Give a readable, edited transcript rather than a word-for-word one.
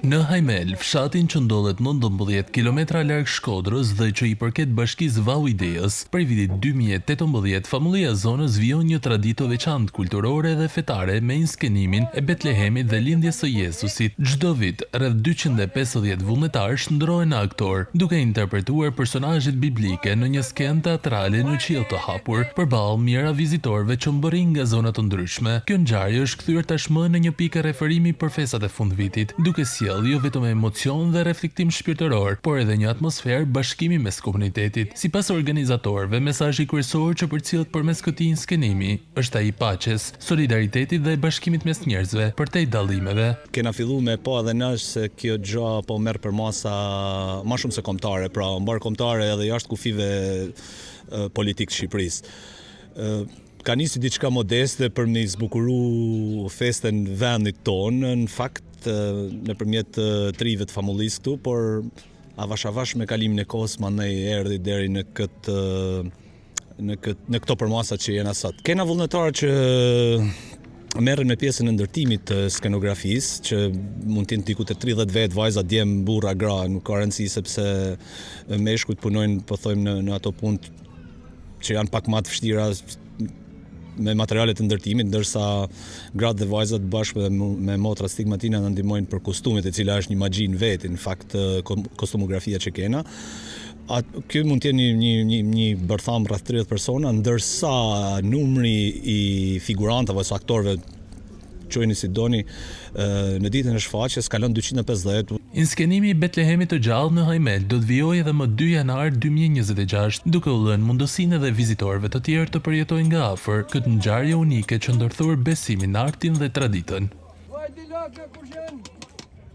Në Hajmel, fshatin që ndodhet 19 kilometra larg Shkodrës dhe që i përket bashkisë Vau i Dejës, prej vitit 2018 famullia e zonës vijon një traditë të veçantë kulturore dhe fetare me inskenimin e Betlehemit dhe lindjes së Jezusit. Çdo vit, rreth 250 vullnetarë shndërrohen në aktorë, duke interpretuar personazhet biblike në një skenë teatrale në qiell të hapur, përballë mijëra vizitorëve që mbërrijnë nga zona të ndryshme. Kjo ngjarje është kthyer tashmë në një pikë referimi për festat e fundvitit, duke sjellë jo vetëm emocion dhe reflektim shpirtëror, por edhe një atmosferë bashkimi mes komunitetit. Sipas organizatorëve, mesazhi kryesor që përcillet përmes këtij inskenimi është ai i paqes, solidaritetit dhe bashkimit mes njerëzve, përtej dallimeve. Kena fillu me pa edhe na se kjo gja po merr përmasa ma shumë se kombëtare, pra mbarëkombëtare edhe jashtë kufijve politik të Shqipërisë. Ka nisi diçka modeste për me zbukuru festën vendit tonë, në fakt nëpërmjet të rinjve të famullisë këtu, por avash avash me kalimin e kohës mandej erdhi deri në këtë në këtë në këto përmasa që jena sot. Kena vullnetarë që merren me pjesën e ndërtimit të skenografisë, që mund të jenë diku te 30 vetë, vajza, djem, burra, gra, nuk ka rëndësi sepse meshkujt punojnë, po thojmë në në ato punë që janë pak më të vështira me materialet e ndërtimit, ndërsa gratë dhe vajzat bashkë me, me motrat stigmatina na ndihmojnë për kostumet, e cila është një magji në veti, në fakt kostumografia që kena. At, kjo mund të jetë një një një një bërthamë rreth 30 persona, ndërsa numri i figurantëve ose aktorëve quajeni si doni, në ditën e shfaqjes kalon 250. Inskenimi i Betlehemit të gjallë në Hajmel do të vijojë edhe më 2 janar 2026, duke u dhënë mundësinë edhe vizitorëve të tjerë të përjetojnë nga afër këtë ngjarje unike që ndërthur besimin, artin dhe traditën.